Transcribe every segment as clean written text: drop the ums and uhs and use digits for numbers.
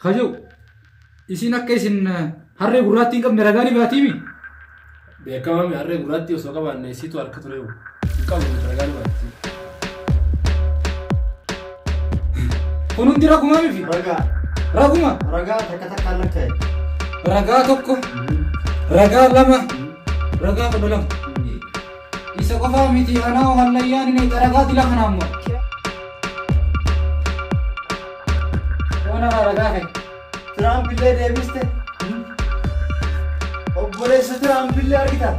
Kajoo isin akka isin harree gurraattii hin qabne ragaa ni baatiimi. Beekamame harree gurraattii osoo qabaanne isiitu harka ture hin qabu ragaa ni baatti. Kun hundi ragumaa miti. Ragaa. Raguma. Ragaa takka takkaan lakkaa'e. Ragaa tokko. Ragaa lama. Ragaa 12. Isa qofaa miti anaa hallayyaan inni ragaa dila kana ammoo. Waan ragaa ka'e. Tiraamp illee deebiste. Obboleessa Tiraamp illee argita.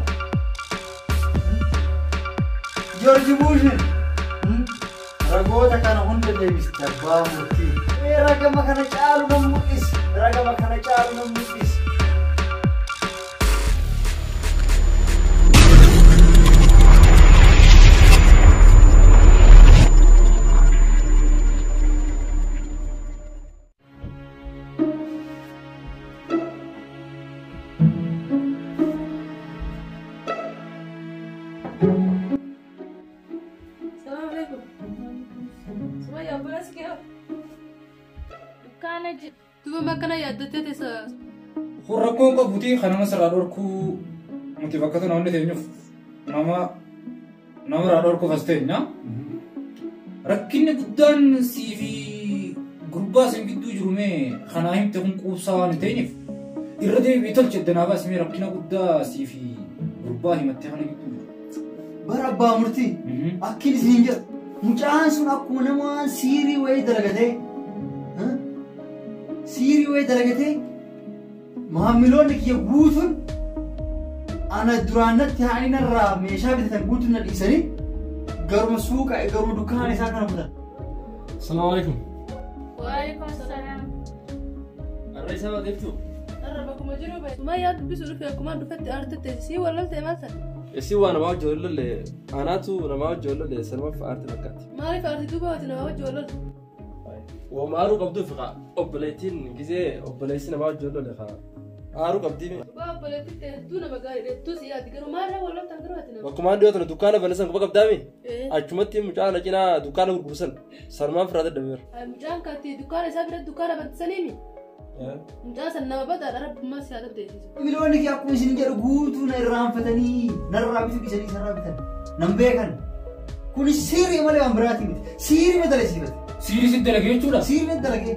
Joorji Buushin. Ragoota kana hunda deebiste abbaa murtii. Ragama kana caalu nan mul'isi. Ragama kana caalu nan mul'isi. Salaam alaikum. Sumayya obboleessi kee hoo? Dukkaana jira. Duuba akkana yaaddattee teessa. Kun rakkoon qabuuti kan nama sirraa dhorkuu nuti bakka tana wanni teenyuuf nama namarraa dhorkuuf as teenya. Rakkinni guddaan sii fi gurbaa isin gidduu jiru mee kanaa himte kun quubsaa waan hin ta'iniif irra deebi'ii tolche eddanaa baasi mee rakkina guddaa sii fi gurbaa himattee kana gidduu jiru. Bara abbaa murtii. Akkin isin jedhu mucaan sun akkuma namaan siirii wayii dalagatee siirii wayii dalagatee maamiloonni kiyya guutuun ana duraan natti haanii narraa meeshaa bitatan guutuun na dhiisanii garuma suuqa garuma dukkaana isaa kana kutan. Salaamu alaikum. Waalaikum salaam. Harree isaa deebtu. Har'a bakkuma jiru bahe. Sumayyaa dubbisuu dhufe akkuma dhufetti aartette sii wallaltee maal ta'e? Isin waa namaa wajjin wal lolle anaatu namaa wajjin wal lolle sanumaaf aarti fakkaatti. Maaliif aarti duuba wati namaa wajjin wal loltu? Waama aaruu qabduuf kaa obboleettiin gisee obboleessi namaa wajjin wal lolle kaa aaruu qabdii. Dhugaa obboleettiin ta'e hedduu nama gaarii hedduu si yaaddi garuu maal wal loltan garuu ati nama? Bakkumaan dhiyoo tana dukkaana banasan quba qabdaami? Achumatti mucaa na cinaa dukkaana gurgursan sanumaan firaa dadhabeera. Mucaan kaatti dukkaana isaa biratti dukkaana bantisaniimi? Mucaan san nama badaadha rabbummaa si haa dandeessisu. Maamiloonni kiyya akkuma isin jedhu guutuu na irraanfatanii narraa bituu dhiisanii isarraa bitan nan beekan. Kuni siirii malee waan biraatii miti. Siirii ma dalasiifate. Siirii si dalagee jechuudha. Siirii na dalagee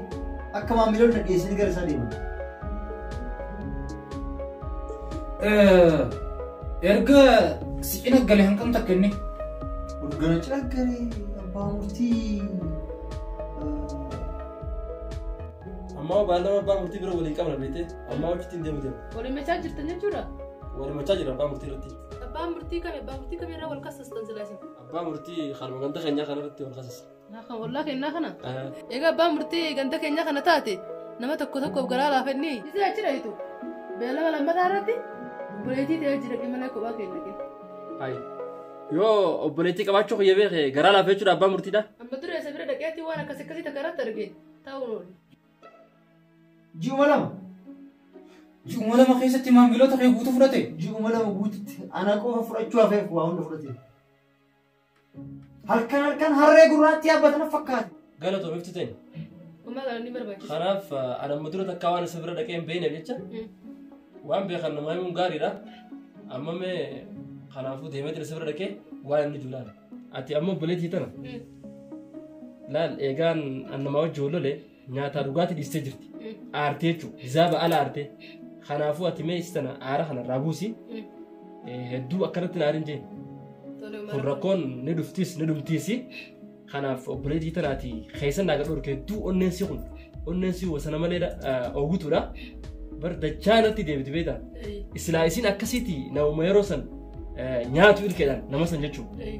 akka maamiloonni na dhiyeessanii gara isaa deeman. Erga si cina galee hanqam takka inni? Erga na cina galee abbaa murtii. Ammaa baallama abbaa murtii bira waliin qabna beektee ammaa hojiitti hin deemu deema. Waliin machaa jirtan jechuudha? Waliin machaa jira abbaa murtii irratti. Abbaan murtii kami abbaa murtii kami irraa wal kassastan silaa isin? Abbaa murtii kanuma ganda keenyaa kana irratti wal kassasa. Kan wallaa keenyaa kana? Egaa abbaan murtii ganda keenyaa kana taate nama tokko tokkoof garaa laafanni. Isee achi dhahitu beellama lammataa irratti obboleettii ta'ee jira malee kophaa keenya kenna. Hayi. Yoo obboleettii qabaachuu kiyya beeke garaa laafee jechuudha abbaa murtiidha. Amma dura isa bira dhaqeetti waan akkas akkasii takka irratti arge taa'uun oolu. Ji'uma lama. Ji'uma lama keessatti maamiloota kee guutuu fudhate? Ji'uma lama guututti ana qofa fudhachuu hafeef waa hunda fudhate. Halkan halkan harree gurraattii yaabbatan fakkaate. Galatoo bifti ta'e. Ammaa kana ni barbaachisa. Kanaaf ana amma dura takkaa waan isa bira dhaqee hin beekneef jecha waan beekan namaa himuun gaariidha. Amma mee kanaafuu deemeetiin isa bira dhaqee waan inni jiru laala. Ati amma obboleettii tana. Laal eegaan an namaa wajjin wal lole nyaataa dhugaatii dhiistee jirti. Aartee jechuudha. Hizaaba ala aartee. Kanaafuu ati mee tana aara kana irraa buusi. Hedduu akkanatti na aarin jeen. Kun rakkoon ni dhuftis ni dhumtiisi. Kanaaf obboleettii tanaati keessan naa gadhoorke hedduu onneensi kun onneensi wasana malee oowwituudha. Bar dachaa natti deebiti beektaa. Isilaa isin akkasiiti namuma yeroo san nyaatu ilkeedhaan nama san jechuudha.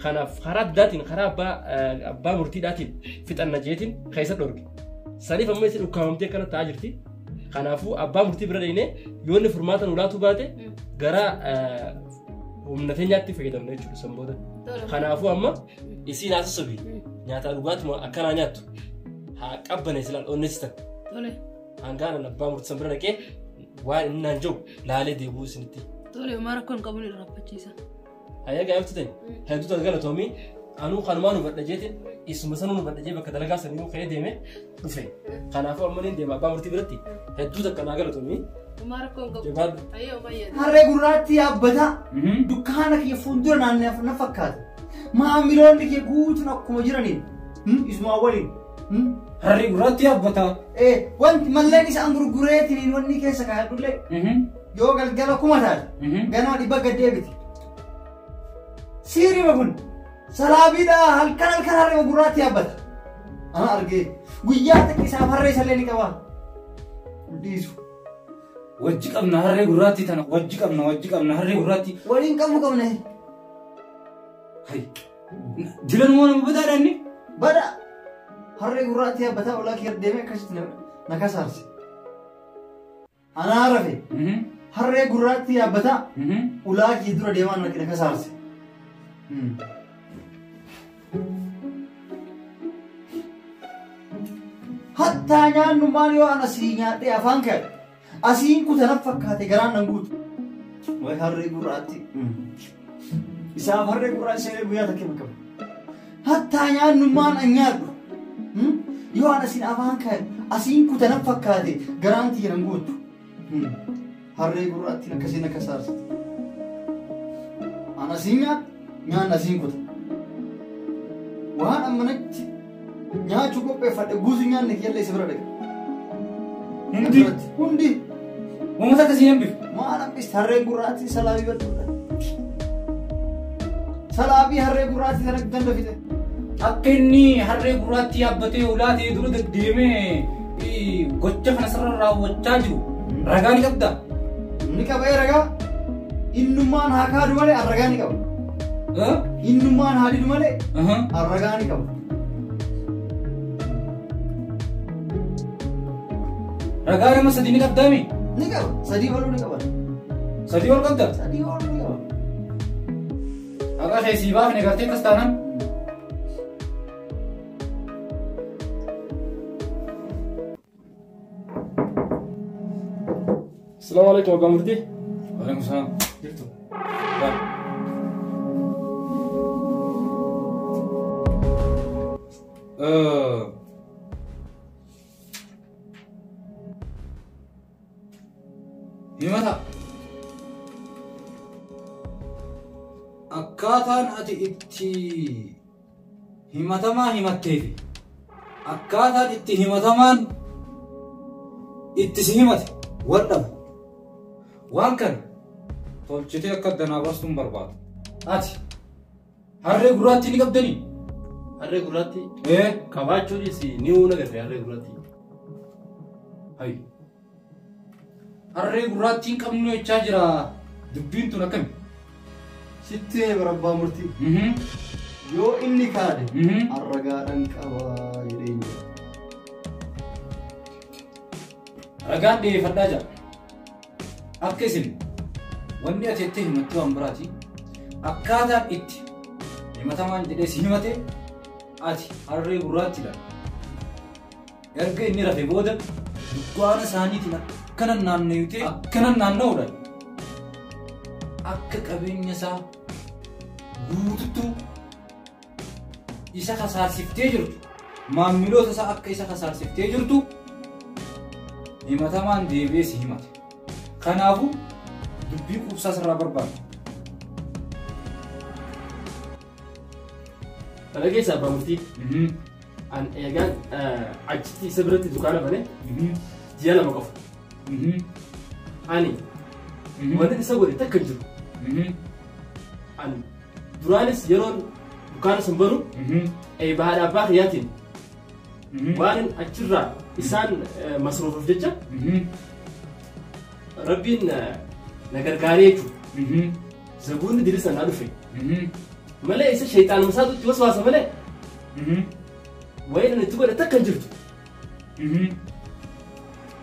Kanaaf karaa addaatiin karaa abbaa murtiidhaatiin fixanna jeetiin keessa dhorke. Saniif amma isin ukkaamamtee akkana ta'aa jirti. Kanaafuu abbaa murtii bira dhaqnee yoo inni furmaata nu laatu baate gara humna teenyaatti fayyadamna jechuudha san booda. Kanaafuu amma isiin haa sossobi nyaataa dhugaatuma akkanaa nyaattu haa qabbaneessi laal onneessitan. Hangaan abbaa murtii san bira dhaqee waan inni naan jiru laalee deebi'uu isinitti. Tole homaa rakkoon qabuun irraanfachiisa. Hayya gaa'iftu ta'e hedduu ta'e galatoomii Anuu kanumaan hubadha jeetiin isuma sanuu hubadha jee bakka dalagaa sanii ka'ee deemee dhufe. Kanaafuu amma niin deema abbaa murtii biratti hedduu takka naa galatoomii. Homaa rakkoo hin qabu. Jabaadhu. Ayyee homaa yaada. Harree gurraatti yaabbataa dukkaana kiyya fuuldura naanna'aaf na fakkaata. Maamiloonni kiyya guutuun akkuma jiraniin isumaa waliin. Harree gurraatti yaabbataa. Wanti malleen isaan gurgureetiin wanni keessa kaa'adhullee yoo galgala 1000 taate ganama 100 gad deebiti. Siirima kun salaabiidha halkan halkan harree gurraatti yaabbata. Ana argee guyyaa takka isaaf harree isallee ni qaba. Dhiisu. Wajji qabna harree gurraatti tana wajji qabna wajji qabna harree gurraatti. Waliin qabnu qabna. Hay. Dilan moo nama badaadha inni? Bada. Harree gurraatti yaabbataa olaa kiyya deemee akkasitti na kasaarse. Anaa rafe. Harree gurraatti yaabbataa ulaa kiyya dura deemaa na kasaarse. Hattaa nyaannu maal yoo ana sii nyaadhee afaan ka'e asiin kuta na fakkaate garaan nan guutu. Wayi harree gurraatti. Isaaf harree gurraatti seenee guyyaa takka hin qabu. Hattaa nyaannu maal an nyaadhu. Yoo ana siin afaan ka'e asiin kuta na fakkaate garaan tiyya nan guutu. Harree gurraatti akkasiin akka saarsite. Ana siin nyaadhu nyaanna asiin kuta. Waan ammanatti nyaachuu qopheeffadhe guutuu nyaanne kiyyallee isa bira dhaqa. Hundi. Hundi. Uummata akkasii hin bifu. Maal hambiste harree gurraatti salaabii bal'uudha. Salaabii harree gurraatti sana ganda fide. Akka inni harree gurraatti yaabbatee ulaa ta'ee dura deddeemee gocha kana sirra raawwachaa jiru ragaa ni qabdaa? Ni qaba ragaa. Innummaan haa kaadu malee ragaa ni qaba. Innummaan haa didu malee ragaa ni qaba. Ragaa nama sadii ni qabdaami? Ni qaba. Sadii oluu ni qaba. Sadii ol qabda? Sadii oluu ni qaba. Haqa keessii baafne gartee akkas taanaan. Asalaamu alaikum abbaa murtii. Waalaikum salaam. Jirtu. Himata. Akkaataan ati itti himatamaa himatteefi akkaataan itti himatamaan itti si himate wal dhabu. Waan kana tolchitee akka danaa baastuun barbaada. Ati harree gurraattii ni qabdanii? Harree gurraattii? Qabaachuunis ni uuna garte harree gurraattii. Hayi. Harree gurraattiin qabnu jechaa jira. Dubbiin tun akkami? Sitti barabbaa murtii. Yoo inni kaade ragaadhaan qabaa jedhee jira. Ragaan dhiyeeffadhaa jira. Akka isin wanni ati itti himattu waan biraati. Akkaataan itti himatamaan jedhee si himate ati harree gurraattiidha. Erga inni rafe booda dukkaana isaaniitiin akkana naanna'utee akkana naanna'uudhaan akka qabeenya isaa guututtu isa kasaarsiftee jirtu maamiloota isaa akka isa kasaarsiftee jirtu himatamaan deebi'ee si himate. Kanaafuu dubbii quubsaa sirraa barbaada. Kana keessa abbaa murtii. An eegaan achitti isa biratti dukkaana bane ji'a 2 qofa. Ani wanti isa godhe takka hin jiru. Ani duraanis yeroon dukkaana sun banu haadha abbaa kiyyaatiin waan achirraa isaan masruufuuf jecha Rabbiin na gargaaree jechuudha. Zabuunni dirisa naa dhufe. Malee isa shayxaan masaatutti waswaasa malee wayiin itti godhe takka hin jirtu.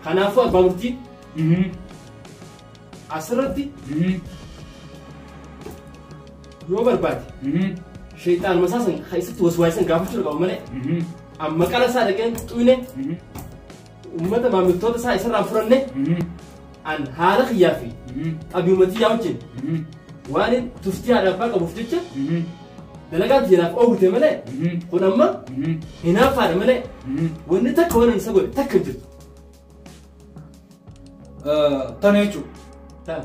Kanaafuu abbaa murtii asirratti yoo barbaade shayxaan masaasan isatti waswaasan gaafachuu qabu malee amma qala isaa dhaqeen xuyne uummata maamiltoota isaa isarraa furanne an haala kiyyaa fi xabiimatii yaa wajjin waan tuftii haadha abbaa qabuuf jecha Dalagaan tiyyaaf oogute malee kun amma hinaaffaadha malee wanni takka waan isa godhe takka hin jirtu. Tana jechuudha.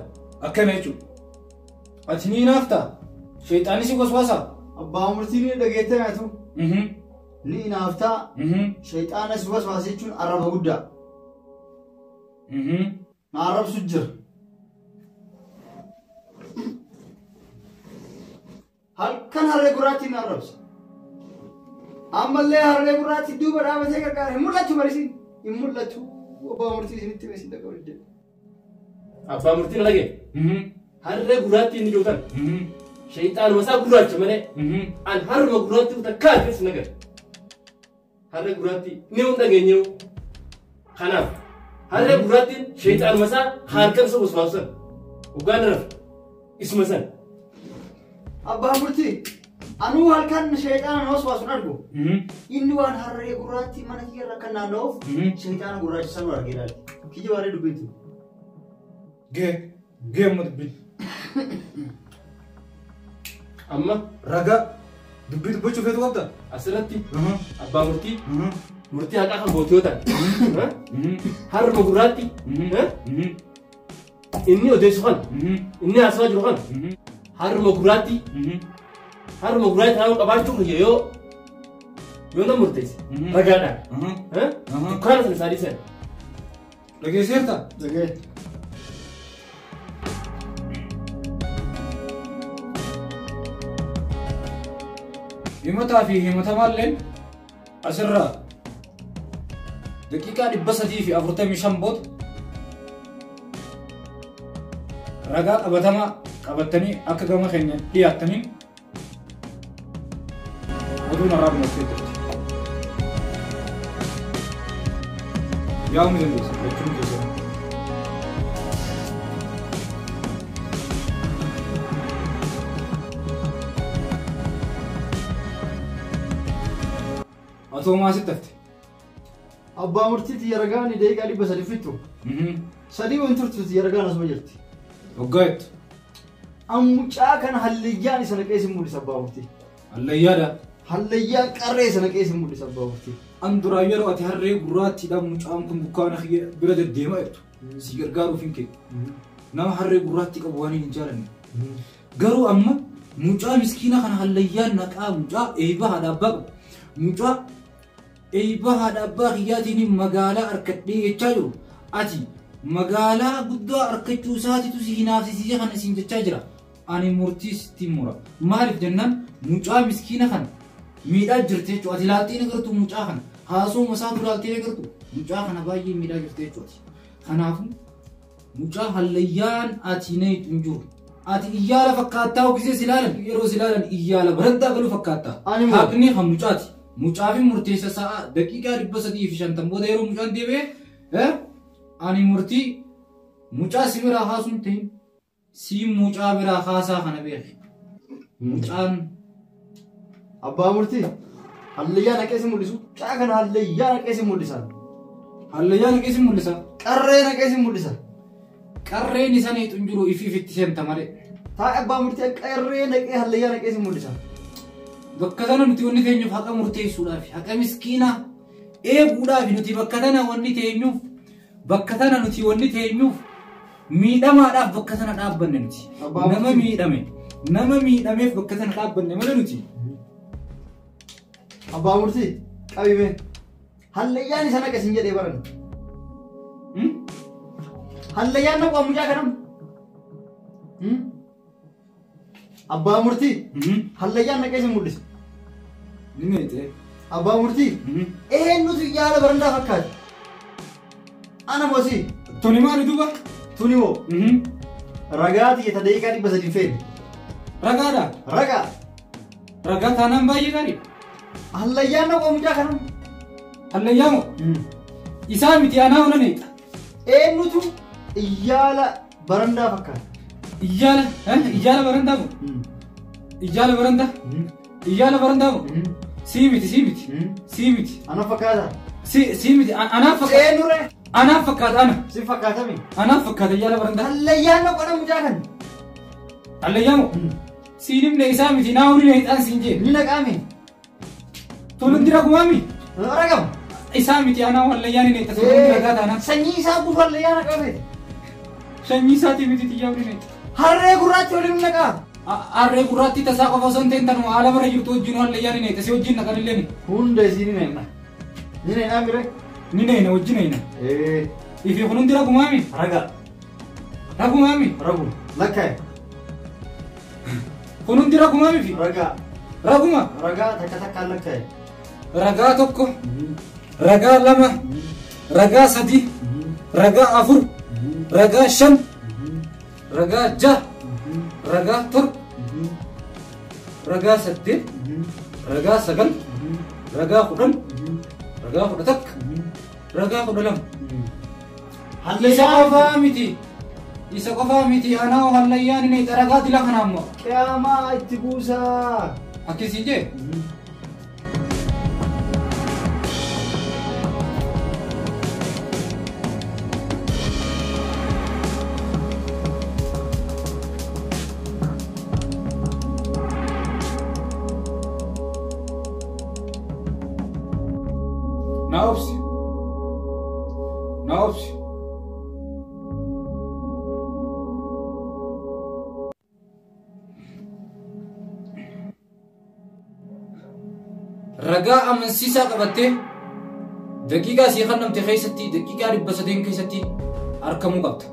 Akkana jechuudha. Ati ni hinaaftaa? Sheexaanis si waswaasaa? Abbaa murtii ni dhageettee nyaatu. Ni hinaaftaa. Sheexaanas waswaasa jechuun arraba guddaa. Na arrabsu jira. Halkan harree gurraattii na arrabsa. Ammallee harree gurraattii duuba dhaabatee gargaara. Hin mul'atu barisiin. Hin mul'atu. Abbaa murtii isinitti hime isin dhaga'u didde. Abbaa murtii na dhagee. Harree gurraattii inni jiru tan. Sheexaanuma isaa gurraacha malee. An harruma gurraattii takka harkeessi nagar. Harree gurraattii ni hun dhageenyeewu. Kanaaf harree gurraattiin sheexaanuma isaa harkan isa waswaasu san. Hoggaan rafu isuma san. Abbaa murtii anuu halkan sheexaana na waswaasu hin argu. Inni waan harree gurraattii mana kiyya irra kan naanna'uuf sheexaana gurraacha sanuu argee ilaali. Kiyya waaree dubbiitu. Gee gee amma dubbiin. Amma Ragaa dubbii dubbachuu feetu qabda? Asirratti abbaa murtii murtii haqaa kan goote yoo taate harruma gurraatti inni odeessu kan inni haasawaa jiru kan harruma gurraatti taa'uu qabaachuu kiyya yoo yoo na murteesse ragaadhaan dukkaana sana isaanii sana. Dhageesseerta? Dhagee. Himataa fi himatamaalleen asirraa daqiiqaa 345 booda ragaa qabatamaa qabattanii akka gama keenya dhiyaattaniin oduun har'aa dhumattee jirti. Yaa'uu ni dandeessa jechuun keessan. Atoo maasitti hafte? Abbaa murtii xiyya ragaan daqiiqaa 300 fixxu. Sadii waan turtu xiyya ragaan asuma jirti. Waggaa jettu. Mucaa kana hallayyaan isa naqee isin mul'isa abbaa murtii. Hallayyaadha. Hallayyaan qarree isa naqee isin mul'isa abbaa murtii. An duraa yeroo ati harree gurraattiidhaan mucaan kun dukkaana kiyya bira deddeemaa jirtu. Si gargaaruuf hin kee. Nama harree gurraattii qabu waan hin jaalanne. Garuu amma mucaa miskiina kana hallayyaan naqaa mucaa eebba haadha abbaa qabu. Mucaa eebba haadha abbaa kiyyaatiin magaalaa harkadhee jechaa jiru. Ati magaalaa guddaa harkachuu isaatiitu si hinaafsisiisee kana siin jechaa jira. Ani murtii sitti mura. Maaliif jennaan mucaa miskiina kana miidhaa jirti jechuudha. Ati laaltee ni gartuu mucaa kana. Haasoo isaatu laaltee ni gartuu. Mucaa kana baay'ee miidhaa jirti jechuudha. Kanaafuu mucaa hallayyaan ati na hin jiru. Ati iyyaala fakkaattaa ogisee si ilaalan yeroo si ilaalan iyyaala barandaa galuu fakkaattaa. Haqni kan mucaati. Mucaa fi murteessa sa'a daqiiqaa 350 booda yeroo mucaan deebi'ee ani murtii mucaa si biraa haasuun ta'in si mucaa biraa haasaa kana beeki. Mucaan Abbaa murtii hallayyaa naqee si mul'isu. Mucaa kana hallayyaa naqee si mul'isa. Hallayyaa naqee si mul'isa. Qarree naqee si mul'isa. Qarreen isa neetu hin jiru ifiif itti seenta malee. Taa'e abbaa murtii qarree naqee hallayyaa naqee si mul'isa. Bakka tana nuti wanni teenyuuf haqa murteessuudhaaf haqa miskiinaa eeguudhaaf nuti bakka tana wanni teenyuuf bakka tana nuti wanni teenyuuf miidhamaadhaaf bakka tana dhaabbanne nuti. Nama miidhame nama miidhameef bakka tana dhaabbanne malee nuti. Abbaa murtii qabime hallayyaan isa naqe sin jedhee baran. Hallayyaan naqu mucaa kanam. Abbaa murtii hallayyaan naqee sin mul'isa. Ni meete. Abbaa murtii eenyutu yaala barandaa fakkaate? Ana moosii. Tuni maali duuba? Tuni moo? Ragaa xiyya daqiiqaa 300 feene. Ragaadha? Ragaa. Ragaa taanaan baay'ee gaariidha. Hallayyaan naqu mucaa kanam. Hallayyaa moo? Isaa miti anaa ona neexa. Eenyutu yaala barandaa fakkaate? Iyyaala iyyaala barandaa moo? Iyyaala barandaa? Iyyaala barandaa moo? Sii miti sii miti. Sii miti. Ana fakkaata. Sii miti anaaf fakkaata. Eenyure? Anaaf fakkaata ana. Si fakkaatami? Anaaf fakkaata iyyaala barandaa. Hallayyaan naqu mucaa kana. Hallayyaa moo? Siin himne isaa miti naa hundi neexaan siin jee. Ni naqaami. Tun hundi ragumaami. Ragam. Isaa miti anaa hallayyaa ni neexa. Tun hundi ragaa taanaan. Sanyii isaa guutuu hallayyaa naqame. Sanyii isaatii miti xiyyaa hundi neexa. Harree gurraachi waliin naqaa. Harree gurraatti tasaa qofa osoo hin ta'in tanuma haala bara jirtu wajjin hallayyaa ni neexa. Si wajjin naqanillee ni. Hunda isii ni neena. Ni neenaa mire. Ni neena wajjin neena. Ifi kun hundi ragumaami. Ragaa. Ragumaami. Ragu. Lakkaa'e. Kun hundi ragumaami fi. Ragaa. Raguma. Ragaa takka takkaan lakkaa'e. Ragaa 1. Ragaa 2. Ragaa 3. Ragaa 4. Ragaa 5. Ragaa 6. Ragaa 7. Ragaa 8. Ragaa 9. Ragaa 10. Ragaa 11. Ragaa 12. Isa qofaa miti. Isa qofaa miti anaa hallayyaan inni ragaa dila kana ammoo. Qiyaamaa itti buusaa. Akkasiin jee. Naa obsi. Naa obsi. Ragaa amansiisaa qabattee daqiiqaa sii kennamte keessatti daqiiqaa 300 keessatti argamuu qabda.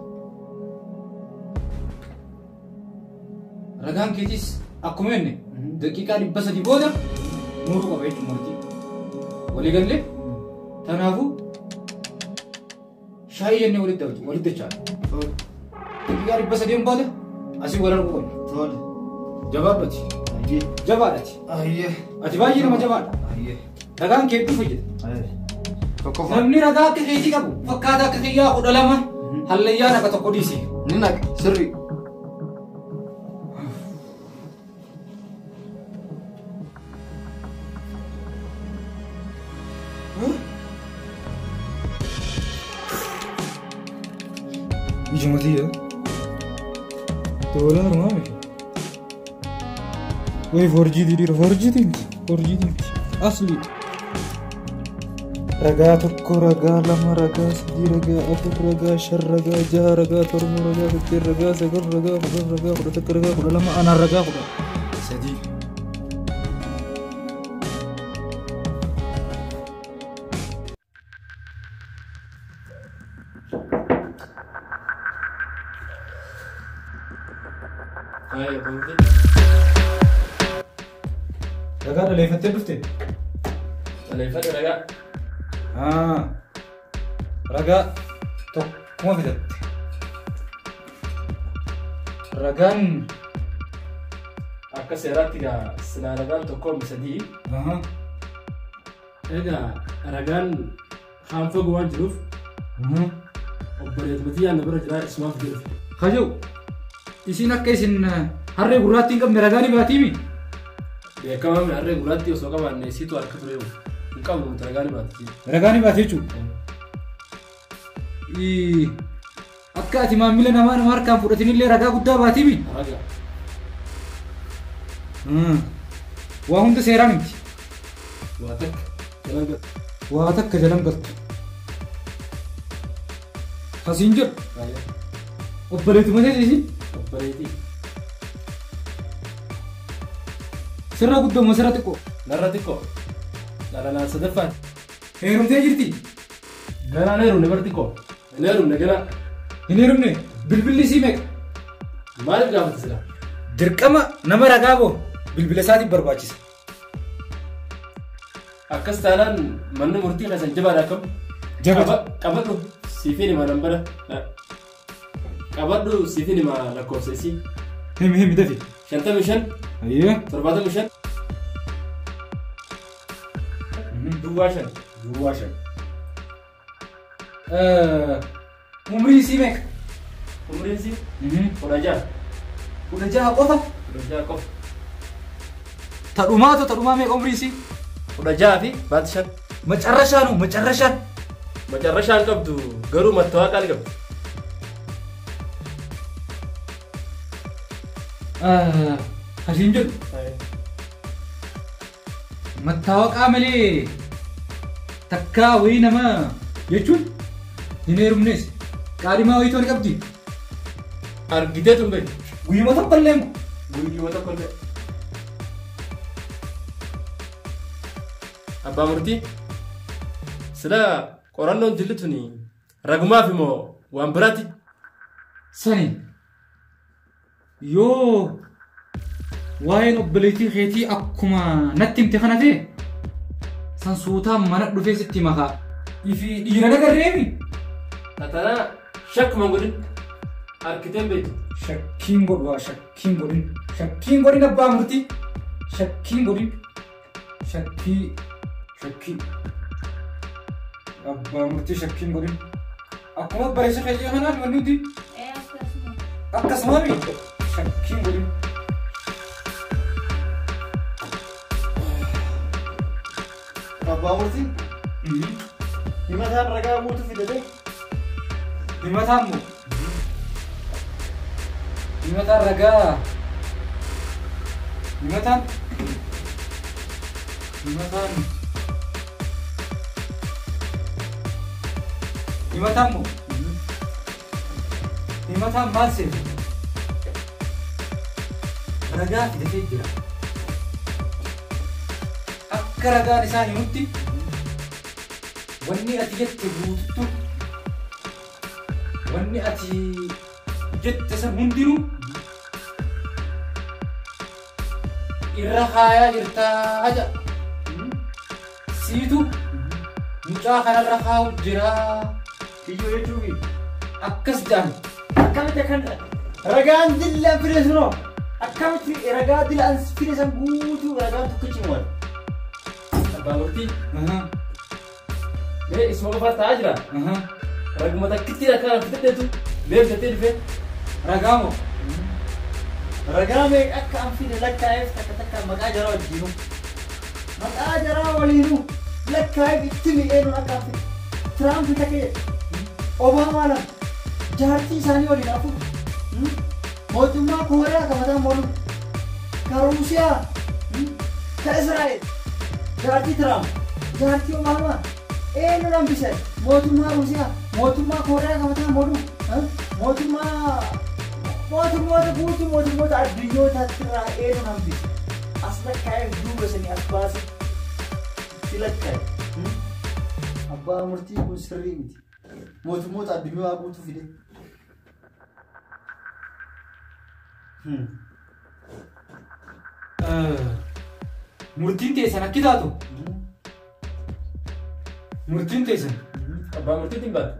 Ragaan keetis akkuma inni daqiiqaa 300 booda muruu qaba jechuudha murtii. Walii gallee kanaafuu shaayii jennee walitti dhabatu walitti dachaa. Daqiiqaa 300 booda asii wal arguu qabna. Tole. Jabaadhati. Jabaadhati. Ati baay'ee nama jabaadha. Ragaan kee hedduu fayyada. Tokkoffaa. Namni ragaa akka keetii qabu fakkaata akka kiyyaa 12 hallayyaa naqa tokko dhiisi. Ni naqa sirri. Ijuma tiyya. Tola maami. Way 4G dhiira 4G miti 4G miti asli. Ragaa 1 ragaa 2 ragaa 3 ragaa 4 ragaa 5 ragaa 6 ragaa 7 ragaa 8 ragaa 9 ragaa 10 ragaa 11 ragaa 12 anaa ragaa 13. Ragaa dhaleeffattee dhufte? Dhaleeffadhe ragaa. Ragaa tokkuma fidatte. Ragaan akka seeraatti egaa silaa ragaan 1 3. Egaa ragaan haan fagoo waan jiruuf obboleetuma tiyyaan na bira jiraa isumaaf jedhu. Kajoo isin akka isin harree gurraattii hin qabne ragaa ni baatiimi? Beekamaa mi harree gurraattii osoo qabaanne isiitu harka ture hin qabnu nuti ragaa ni baati. Ragaa ni baati jechuudha. Akka ati maamila namaa nama harkaan fudhatinillee ragaa guddaa baatiimi? Ragaa. Waa hunda seeraan miti. Waa takka jalan galtu. Waa takka jalan galtu. Asiin jedhu. Obboleetuma ta'e isin? Obboleetii. Sirra guddoo moo sirra xiqqoo? Narra xiqqoo. Dhalanaan sadaffaan. Heerumtee jirti? Ganaan heerumne bara xiqqoo. Hin heerumne ganaa. Hin heerumne bilbilli isii meeqa? Maaliif gaafate silaa? Dirqama nama ragaa boo bilbila isaatiif barbaachisa. Akkas taanaan manni murtii keessan jabaadha akkam? Jabaa. Qabadhu siifin hima nambara. Qabadhu siifin hima lakkoofsa isii. Himi himi dafi. 55. Ayyee. 75. 05. 05. Umriin isii meeqa? Umriin isii? 16. 16 qofa? 16 qofa. Tadhumaatu tadhumaa meeqa umriin isii? 16 fi baati 5. Macarrashaanu macarrashaan. Macarrashaan qabdu garuu mattawaaqaa ni qabdu. Kasiin jedhu. Mattaawaqaa malee takkaa wayii nama jechuun hin heerumnes qaadimaa wayii tola qabdi. Argitee tun beektu. Guyyuma tokko illee moo? Guyyuma tokko illee. Abbaa murtii sila qorannoon dilli tuni ragumaaf immoo waan biraati. Sani yoo waa'een obboleettii keetii akkuma natti himte kana ta'e san suutaan mana dhufee sitti makaa. Ifi dhiira nagarreemi. Tatanaa shakkuma godhin argiteen beektu. Shakkiin godhu shakkiin godhin shakkiin godhin abbaa murtii shakkiin godhin shakkii shakkii abbaa murtii shakkiin godhin akkuma bareessa keetii kanaan wanni nuti akkasuma shakkiin godhin. Abbaa murtii himataan ragaa guutuu fidate. Himataan moo? Himataan ragaa himataan himataan himataan moo? Himataan maal seete? Ragaa fidatee jira. Akka ragaan isaa himutti wanni ati jette guututtu wanni ati jette san hundinuu irra kaayaa jirtaa jedha. Siitu mucaa kanarra kaa'u jiraa. Kiyyoo jechuun akkas jedhan. Akkamitti akkan ragaan dillaan fide sunoo akkamitti ragaa dillaan fide san guutuu ragaan tokkichi mo'an. Abbaa murtii mee isuma qofaa taa'aa jira. Raguma takkitti akkaan fidadheetu mee fidattee dhufe. Ragaa moo? Ragaa meeqa akka an fide lakkaa'eef takka takka maqaa jaraa wajjinuu. Maqaa jaraa waliinuu lakkaa'eef itti mi'eenuun akka an fide. Tiraamp takka jedhe. Obaamaa lama. Jaartii isaanii waliin afur. Mootummaa Kooriyaa ka mataan moolu. Ka Ruusiyaa. Ka Israa'el. Jaartii Tiraamp. Jaartii Obaamaa. Eenyu hambise? Mootummaa Ruusiyaa. Mootummaa Kooriyaa ka mataan moolu. Mootummaa mootummoota guutuu mootummoota addunyoota irraa eenyu hambise? As lakkaa'eef duuba sanii as baase. Itti lakkaa'e. Abbaa murtii kun sirrii miti. Mootummoota addunyaa guutuu fide. Murtiin teessan akki taatu? Murtiin teessan? Abbaa murtiitiin baate.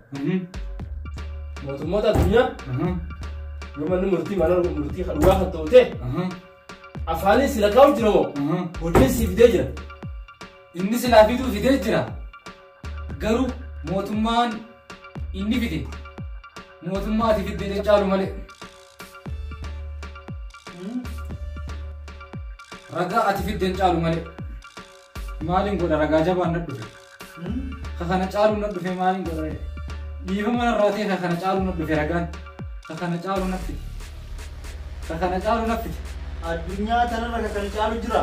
Mootummoota addunyaa yoo manni murtii mana murtii dhugaa kan ta'u ta'e afaaniin si lakkaa'u jira moo hojiin si fidee jira. Inni silaa fiduu fidee jira. Garuu mootummaan inni fide mootummaa ati fiddee caalu malee. Ragaa ati fiddeen caalu malee. Maaliin godha ragaa jabaan na dhufe. Ka kana caalu na dhufe maaliin godha. Dhiifama narraa ta'e ka kana caalu na dhufe ragaan. Ka kana caalu na fide. Ka kana caalu na fide. Addunyaa tanarra ka kana caalu jira.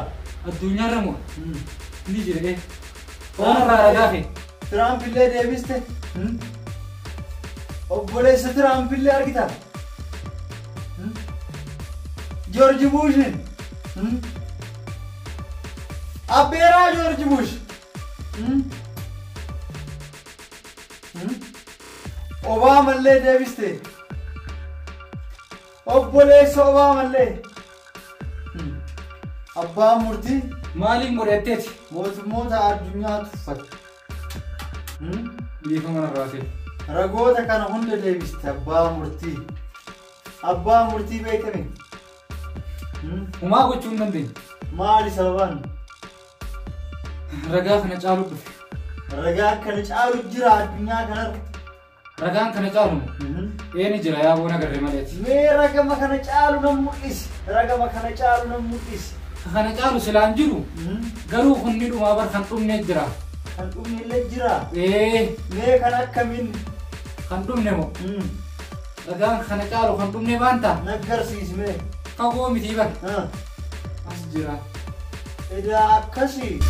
Addunyaarra moo? Ni jira. Oonarraa ragaa fe. Tiraamp illee deebiste. Obboleessa Tiraamp illee argita. Joorji Buushin. Abbeeraa Joorji Buush. Obaama illee deebiste. Obboleessa Obaama illee. Abbaan murtii Maaliin godhatteeti? Mootummoota addunyaa tuffate. Dhiifama narraa ta'e. Ragoota kana hunda deebiste abbaa murtii. Abbaa murtii beekame. Homaa gochuu hin dandeenye. Maali sababaan? Ragaa kana caalu dhufe. Ragaa kana caalu jira addunyaa kanarra. Ragaan kana caalu eeni jira yaa boona garree maleeti. Mee ragama kana caalu nan mul'isi. Ragama kana caalu nan mul'isi. Kana caalu silaan jiru garuu kunni dhumaa bar kan dhumne jira. Kan dhumne illee jira. Mee kan akkamiin? Kan dhumne moo? Ragaan kana caalu kan dhumne baanta? Naggarsiisi mee. Fagoo miti bar. Jira. Edaa akkasii.